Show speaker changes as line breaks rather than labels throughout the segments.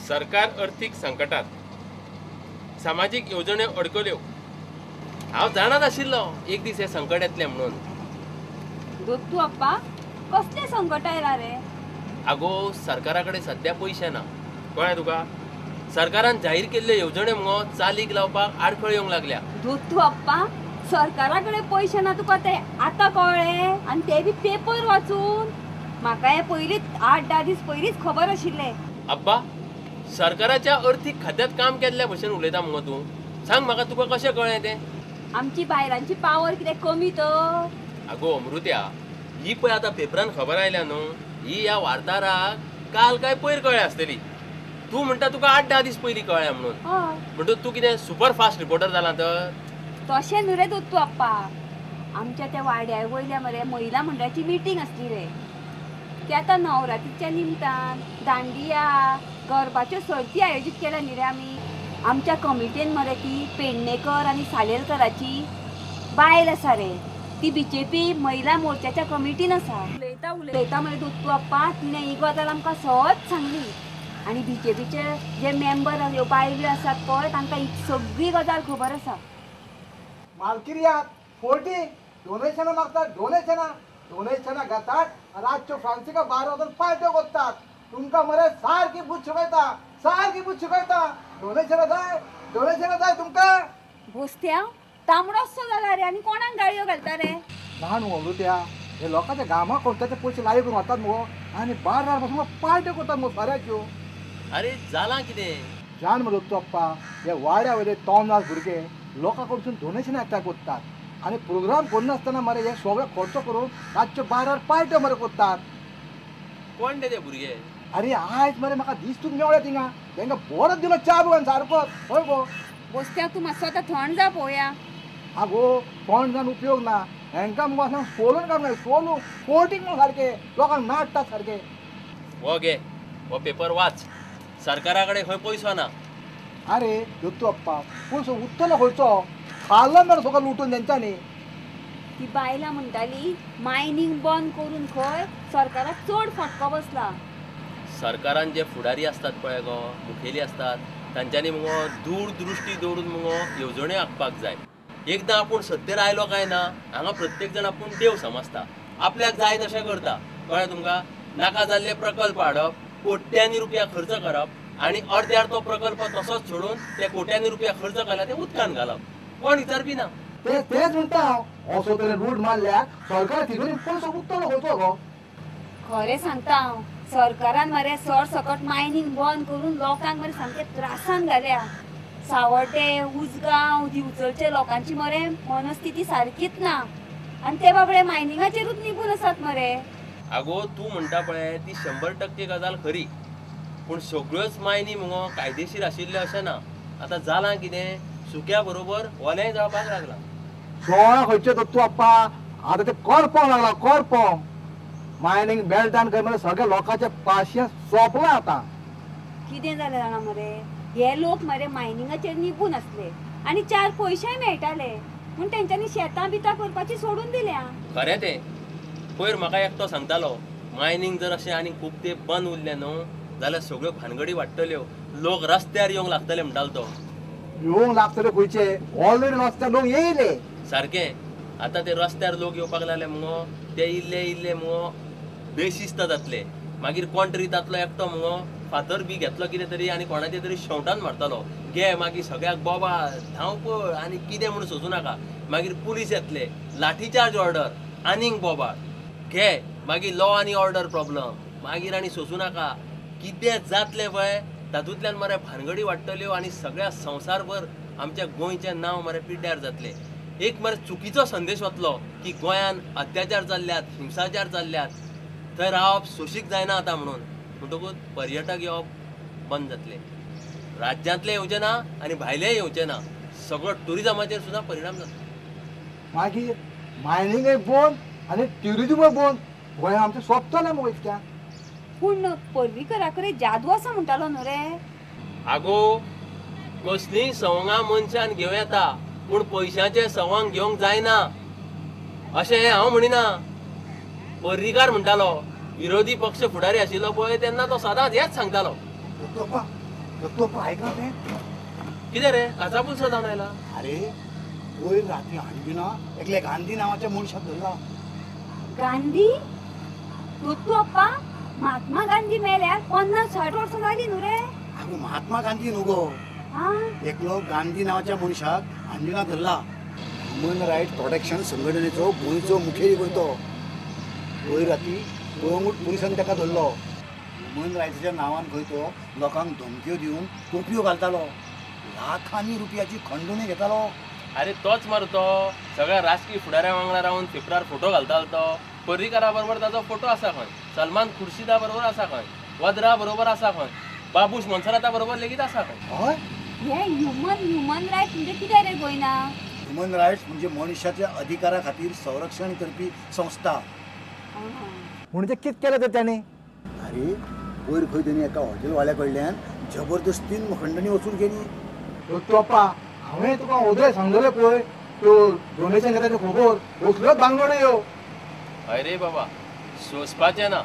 सरकार अर्थीक संकटात, सामाजीक येवजण्यो अडकल्यो. हांव जाणात आशिल्लो एक दीस हे संकट येतलें म्हणून.
दत्तू आप्पा, कसलें संकट आयला रे?
आगो, सरकारा कडेन सद्या पयशे ना, कळ्ळें तुका? सरकारान जाहीर केल्ल्यो येवजण्यो मुगो चालीक लावपाक आडखळ येवंक लागल्या.
दत्तू आप्पा, सरकारा कडेन पयशे ना तुका ते आतां कळ्ळें? आनी ते बी पेपर वाचून. म्हाका हे पयलींच 8-10 दीस पयलींच खबर आशिल्लें.
आब्बा, सरकाराच्या अर्थीक खात्यांत काम केल्ल्या भशेन उलयता मुगो तूं. सांग म्हाका, तुका कशें कळ्ळें तें?
आमची बायलांची पावर कितें कमी तर?
आगो अमृत्या, ही पळय आतां पेपरान खबर आयल्या न्हू, ही ह्या वार्ताराक काल काय पयर कळ्ळ्या आसतली. तूं म्हणटा तुका 8-10 दीस पयलीं कळ्ळ्या म्हणून, म्हणटकच तूं कितें सुपर फास्ट रिपोर्टर जाला तर?
तशें न्हू रे दत्तू आप्पा, आमच्या त्या वाड्या वयल्या मरे महिला मंडळाची मिटींग आसली रे. ती आतां नवरात्रीच्या निमतान दांडिया गरबाच्यो सर्ती आयोजीत केल्या न्ही रे आमी. आमच्या कमिटेन मरे ती पेडणेकर आनी सालेलकराची बायल आसा रे, ती बीजेपी महिला मोर्चाच्या कमिटीन आसा. उलयता उलयता मरे दत्तू आप्पा, तिणें ही गजाल आमकां सहज सांगली. आनी बीजेपीचे जे मेंबर ह्यो बायल्यो आसात पळय, तांकां ही सगळी गजाल खबर आसा.
मालकिर्यात फोर्टी डोनेशनां मागतात, डोनेशनां डोनेशनां घेतात, रातच्यो फ्रांसिका बारा वचून पार्ट्यो करतात. तुमकां मरे सारकी बूद शिकयता, सारकी बूद शिकयता. डोनेशनां जाय, डोनेशनां जाय तुमकां.
बोस्त्या तांबडोसो जाला रे आनी कोणाक गाळयो घालता रे?
ना न्हू अमृत्या, हे लोकांच्या गामा खर्चाचे पयशे लायक करून वतात मुगो आनी बारार पासून पार्ट्यो करतात मुगो सोऱ्याच्यो.
अरे जालां कितें
जाण मरे दत्तू आप्पा, हे वाड्या वयले तोमनास भुरगे लोकां कडसून डोनेशन एकठांय करतात आनी प्रोग्राम करनासतना मरे हे सगळे खर्च करून रातच्यो बारार पार्ट्यो मरे करतात.
कोण ते भुरगे?
अरे आयज मरे म्हाका दिस्तूच मेवळे थिंगा, तेंकां बरो दिलो च्या बी सारको. हय गो
बोस्त्या, तूं मातसो आतां थंड जा पळोवया.
आगो थंड जावन उपयोग ना, हेंकां मुगो अशें सोलून काडूंक जाय, सोलून फोटीक मुगो सारके लोकांक नाडटात सारके.
हो घे, हो पेपर वाच. सरकारा कडेन खंय पयसो ना.
अरे दत्तू आप्पा, पयसो उत्तलो खंयचो? खाल्लो मरे सगळो लुटून तेंच्यांनी.
ती बायलां म्हणटाली मायनींग बंद करून खंय सरकाराक चड फटको बसला.
सरकारान जे फुडारी आसतात पळय गो, मुखेली आसतात, तांच्यांनी मुगो दूरदृश्टी दवरून मुगो येवजण्यो आंखपाक जाय. एकदां आपूण सत्तेर आयलो काय ना, हांगा प्रत्येक जाण आपूण देव समजता, आपल्याक जाय तशें करता. कळ्ळें तुमकां? नाका जाल्ले प्रकल्प हाडप, कोट्यांनी रुपया खर्च करप आनी अर्द्यार तो प्रकल्प तसोच सोडून ते कोट्यांनी रुपया खर्च केला ते उदकान घालप. कोण विचारपी ना.
तेच म्हणटा हांव, असो तरेन रूट मारल्यार सरकार तिजोरी पयसो उरतलो खंयचो गो?
खरें सांगता हांव, सरकारान मरे सरसकट मायनींग बंद करून लोकांक मरे सामके त्रासान घाल्या. सावड्डे, उजगांव, दिवचलचे लोकांची मरे मनस्थिती सारकीच ना आनी ते बाबडे मायनिंगाचेरूच निपून आसात मरे.
आगो तूं म्हणटा पळय ती 100% गजाल खरी, पूण सगळ्योच मायनी मुगो कायदेशीर आशिल्ल्यो अशें ना. आतां जालां कितें, सुक्या बरोबर ओलेंय जावपाक लागलां.
सोळा खंयचे दत्तू आप्पा, आतां ते करपोंक लागला, करपोंक. मायनींग बेल्टान खंय मरे सगळ्या लोकांचे पाशे सोंपलां आतां.
कितें जालें जाणा मरे, हे लोक मरे मायनिंगाचेर निपून आसले आनी 4 पयशेय मेळटाले म्हूण तेंच्यांनी शेतां बितां करपाची सोडून दिल्या.
खरें तें. पयर म्हाका एकटो सांगतालो, मायनींग जर अशें आनी खूब तेंप बंद उरलें न्हू जाल्यार सगळ्यो भानगडी वाडटल्यो, लोक रस्त्यार येवंक लागतले म्हणटालो तो.
येवंक लागतले खंयचे? ऑलरेडी रस्त्यार लोक येयले.
सारकें. आतां ते रस्त्यार लोक येवपाक लागले मुगो, ते इल्ले इल्ले मुगो बेशिस्त जातले. मागीर कोण तरी तांतलो एकटो मुगो फातर बी घेतलो कितें तरी आनी कोणाचे तरी शेंवटान मारतलो. घे मागीर सगळ्याक बोबाळ, धांवपळ आनी कितें म्हूण सोदूं नाका. मागीर पुलीस येतले, लाठीचार्ज ऑर्डर, आनीक बोबाळ. घे मागीर लॉ आनी ऑर्डर प्रॉब्लम, मागीर आनी सोसूं नाका. कितें जातलें पळय तातूंतल्यान मरे भानगडी वाडटल्यो आनी सगळ्या संवसारभर आमच्या गोंयचें नांव मरे पिड्ड्यार जातलें. एक मरे चुकीचो संदेश वतलो की गोंयान अत्याचार चल्ल्यात, हिंसाचार चल्ल्यात, थंय रावप सोशीक जायना आतां म्हणून. म्हणटकूच पर्यटक येवप बंद जातलें, राज्यांतले येवचे ना आनी भायलेय येवचे ना, सगळो ट्युरिजमाचेर सुद्दां परिणाम जातलो.
मागीर मायनिंगय बंद आनी ट्युरिजमय बंद, गोंय आमचें सोंपतलें मगो इतक्यान.
पूण पर्रीकरा कडेन जादू आसा म्हणटालो न्हू रे?
आगो, कसलीय सवंगां मनशान घेवं येता, पूण पयशांचें सवंग घेवंक जायना अशें हांव म्हणिना. पर्रीकार म्हणटालो, विरोधी पक्ष फुडारी आशिल्लो पळय तेन्ना तो सदांच हेच सांगतालो.
तो आयकला तें
कितें रे काचाबूल जावन आयला.
अरे वयर राती अंजुना एकल्या गांधी नांवाच्या मनशाक धरला.
गांधी? दत्तू अप्पा महात्मा गांधी मेल्यार 50-60 वर्सां जाली न्हू रे.
आगो महात्मा गांधी न्हू गो, एकलो गांधी नांवाच्या मनशाक अंजुना धरला. ह्युमन रायट प्रोटेक्शन संघटनेचो गोंयचो मुखेली खंय तो. वयर राती कळंगूट पुलिसान ताका धरलो. ह्युमन रायट्साच्या नांवान खंय तो लोकांक धमक्यो दिवन तोपयो घालतालो, लाखांनी रुपयाची खंडणी घेतालो.
अरे तोच मरे तो सगळ्या राजकीय फुडाऱ्या वांगडा रावन पेपरार फोटो घालतालो. तो पर्रीकारा बरोबर ताजो फोटो आसा खंय, सलमान खुर्शीदा बरोबर आसा खंय, वद्रा बरोबर आसा खंय, बाबूश मोन्सेराता बरोबर लेगीत आसा खंय.
हय,
हे ह्युमन रायट्स म्हणजे कितें रे गोयना?
ह्युमन रायट्स म्हणजे मनशाच्या अधिकारा खातीर संरक्षण करपी संस्था.
म्हणजे कितें केलें तर ताणें?
अरे वयर खंय तेणी एका हॉटेलवाल्या कडल्यान जबरदस्तीन खंडणी वसूल केली.
दत्तू अप्पा हांवें तुका ओदय सांगलेलें पळय, त्यो डोनेशन घेता त्यो खबर कसल्योच बांगड्यो ह्यो.
हय रे बाबा, सोंसपाचें ना,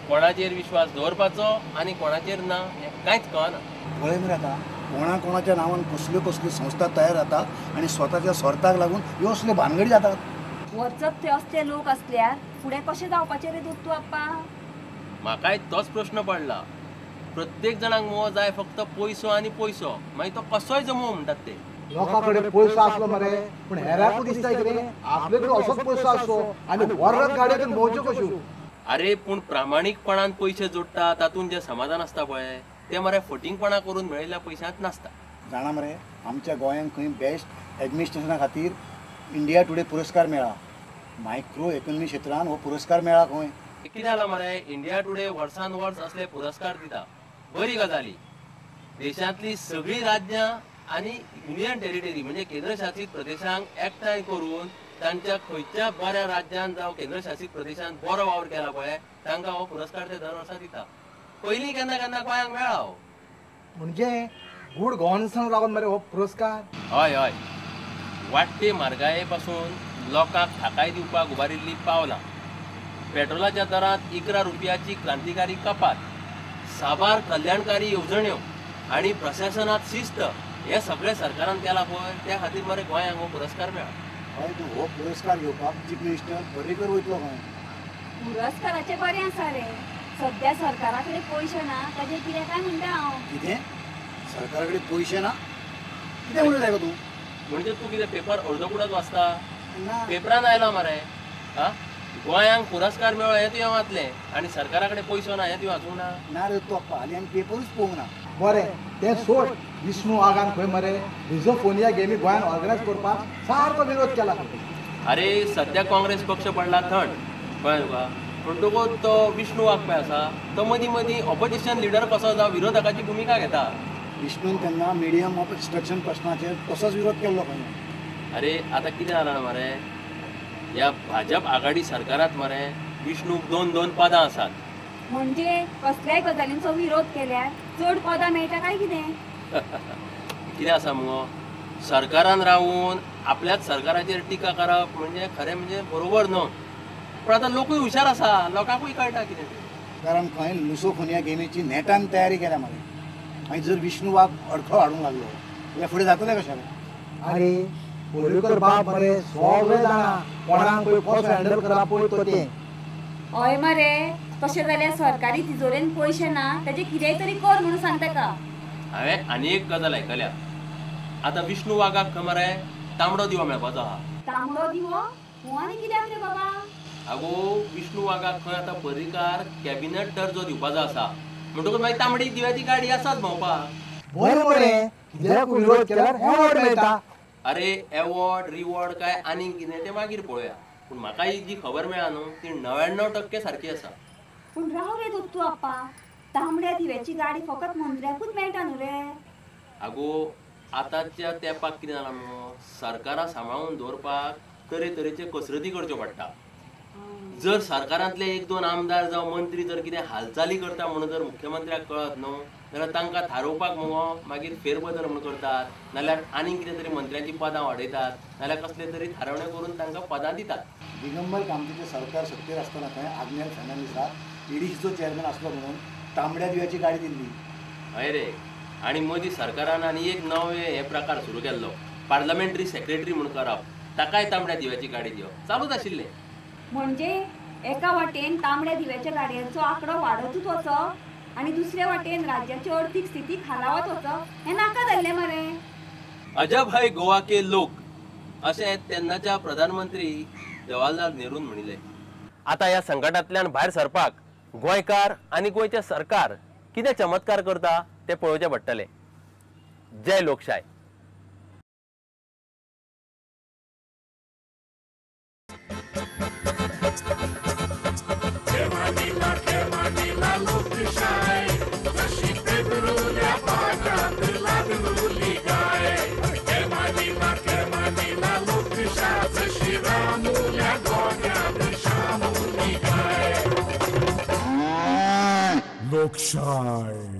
कोणाचेर विश्वास दवरपाचो आनी कोणाचेर ना हें कांयच कळना.
पळय मरे आतां कोणा कोणाच्या नांवान कसल्यो कसल्यो संस्था तयार जातात आनी स्वताच्या स्वार्थाक लागून ह्यो असल्यो भानगडी जातात.
वचत थंय असले लोक असल्यार फुडें कशें जावपाचें रे दत्तू अप्पा?
म्हाकाय तोच प्रश्न पडला. प्रत्येक जाणांक मुगो जाय फक्त पयसो आनी पयसो, मागीर तो कसोय जमोवं म्हणटात ते.
लोकां कडेन पयसो आसलो मरे, पूण हेराकूय दिसता कितें आपले कडेन असोच पयसो आसचो आनी वरत गाडयेन भोंवच्यो कश्यो.
अरे पूण प्रामाणीकपणान पयशे जोडटा तातूंत जें समाधान आसता पळय तें मरे फटींगपणा करून मेळिल्ल्या पयशांत नासता.
जाणा मरे आमच्या गोंयांत खंय बेस्ट एडमिनिस्ट्रेशना खातीर इंडिया टुडे पुरस्कार मेळ्ळा. मायक्रो इकॉनॉमी क्षेत्रान हो पुरस्कार मेळ्ळा खंय.
कितें जालां मरे, इंडिया टुडे वर्सान वर्स असले पुरस्कार दिता. बरी गजाली. देशांतली सगळीं राज्यां आनी युनियन टेरिटरी म्हणजे केंद्रशासीत प्रदेशांक एकठांय करून तांच्या खंयच्या बऱ्या राज्यान जावं केंद्रशासीत प्रदेशान बरो वावर केला पळय तांकां हो पुरस्कार ते दर वर्सा दिता. पयलीं केन्ना केन्ना गोंयांक मेळ्ळा हो.
म्हणजे गूड गव्हर्नन्साक लागून मरे हो पुरस्कार.
हय हय, वाडटे म्हारगाये पासून लोकांक थाकाय दिवपाक उबारिल्लीं पावलां, पेट्रोलाच्या दरांत 11 रुपयाची क्रांतिकारी कपात, साबार कल्याणकारी येवजण्यो आनी प्रशासनांत शिस्त हे सगळें सरकारान केलां पळय त्या खातीर मरे गोंयांक हो पुरस्कार मेळ्ळा.
हय, तूं हो पुरस्कार घेवपाक चीफ मिनिस्टर पर्रीकर वयतलो खंय.
पुरस्काराचें बरें आसा रे, सद्या सरकारा कडेन पयशे ना ताजेर कितें काय म्हणटा हांव.
कितें सरकारा कडेन पयशे ना? कितें म्हणटा गो तूं?
म्हणजे तूं कितें पेपर अर्दकुडत वाचता? पेपरान आयला मरे हा गोंयांक पुरस्कार मेळ्ळो हें तुवें वाचलें आनी सरकारा कडेन पयसो ना हें तुवें वाचूंक ना?
ना रे तूं अप्पा, आनी आमी पेपरूच पळोवंक ना.
बरें तें सोड, विष्णू वाघान खंय मरे रिझोफोनिया गेमी गोंयान ऑर्गनायज करपाक सारको विरोध केला.
अरे सद्या काँग्रेस पक्ष पडला थंड, कळ्ळें तुका? म्हणटकूच तो विष्णू वाघ पळय आसा तो मदीं मदीं ऑपोजिशन लिडर कसो जावं विरोधकाची भुमिका घेता.
विष्णून तेन्ना मिडियम ऑफ इन्स्ट्रक्शन प्रश्नाचेर तसोच विरोध केल्लो खंय.
अरे आतां कितें जालां मरे, ह्या भाजप आघाडी सरकारांत मरे विष्णूक 2-2 पदां आसात.
म्हणजे कसल्याय गजालींचो विरोध केल्यार चड पदां मेळटा काय कितें?
कितें आसा मुगो, सरकारान रावून आपल्याच सरकाराचेर टिका करप म्हणजे खरें म्हणजे बरोबर न्हू. पूण आतां लोकूय हुशार आसा, लोकांकूय कळटा कितें तें.
कारण खंय लुसोफोनिया गेमीची नेटान तयारी केल्या मरे, आनी जर विष्णू वाघ अडखळ हाडूंक लागलो जाल्यार फुडें जातलें कशें?
अरे पर्रीकर बाब मरे सगळें जाणा कोणाक पळय कसो हँडल करप पळय तो तें.
हय मरे, तशें जाल्यार सरकारी तिजोरेन पयशे ना ताजें कितेंय तरी कर म्हणून सांग ताका.
हांवें आनी एक गजाल आयकल्या, आतां विष्णू वाघाक खंय मरे तांबडो दिवो मेळपाचो आहा.
तांबडो दिवो? हो आनी कित्याक रे बाबा?
आगो विष्णू वाघाक खंय आतां पर्रीकार कॅबिनेट दर्जो दिवपाचो आसा, म्हणटकूच मागीर तांबडी दिव्याची गाडी आसाच भोंवपाक.
बरें मरे, कित्याक विरोध केल्यार एवॉर्ड मेळटा.
अरे एवॉर्ड रिवॉर्ड काय आनीक कितें तें मागीर पळोवया, पूण म्हाका ही जी खबर मेळ्ळा न्हू ती 99% सारकी आसा.
पूण राव रे दत्तू आप्पा, तांबड्या दिव्याची गाडी फकत मंत्र्याकूच मेळटा न्हू रे.
आगो आतांच्या तेंपाक कितें जालां मुगो, सरकारां सांबाळून दवरपाक तरेतरेचे कसरती करच्यो पडटा. जर सरकारांतले 1-2 आमदार जावं मंत्री जर कितें हालचाली करता म्हणून जर मुख्यमंत्र्याक कळत न्हू जाल्यार तांकां थारोवपाक मुगो मागीर फेरबदल म्हूण करतात, नाल्यार आनीक कितें तरी मंत्र्यांची पदां वाडयतात, नाल्यार कसले तरी थारावण्यो करून तांकां पदां दितात.
दिगंबर कामतीचें सरकार सत्तेर आसतना खंय आग्नेल फर्नांडीसाक ईडीसीचो चेअरमॅन आसलो म्हणून तांबड्या दिव्याची गाडी दिल्ली.
हय रे, आनी मदीं सरकारान आनी एक नवे हे प्रकार सुरू केल्लो, पार्लमेंटरी सेक्रेटरी म्हूण करप, ताकाय तांबड्या दिव्याची गाडी दिवप चालूच आशिल्लें.
म्हणजे एका वाटेन तांबड्या दिव्याच्या गाडयांचो आंकडो वाडतूच वचप आनी दुसऱ्या वाटेन राज्याची अर्थीक स्थिती खालावत वचप हें नाका जाल्लें मरे.
अजब है गोवा के लोक अशें तेन्नाच्या प्रधानमंत्री जवाहरलाल नेरून म्हणिल्लें. आतां ह्या संकटांतल्यान भायर सरपाक गोंयकार आनी गोंयचें सरकार कितें चमत्कार करता तें पळोवचें पडटलें. जय लोकशाय.
लोकशाय.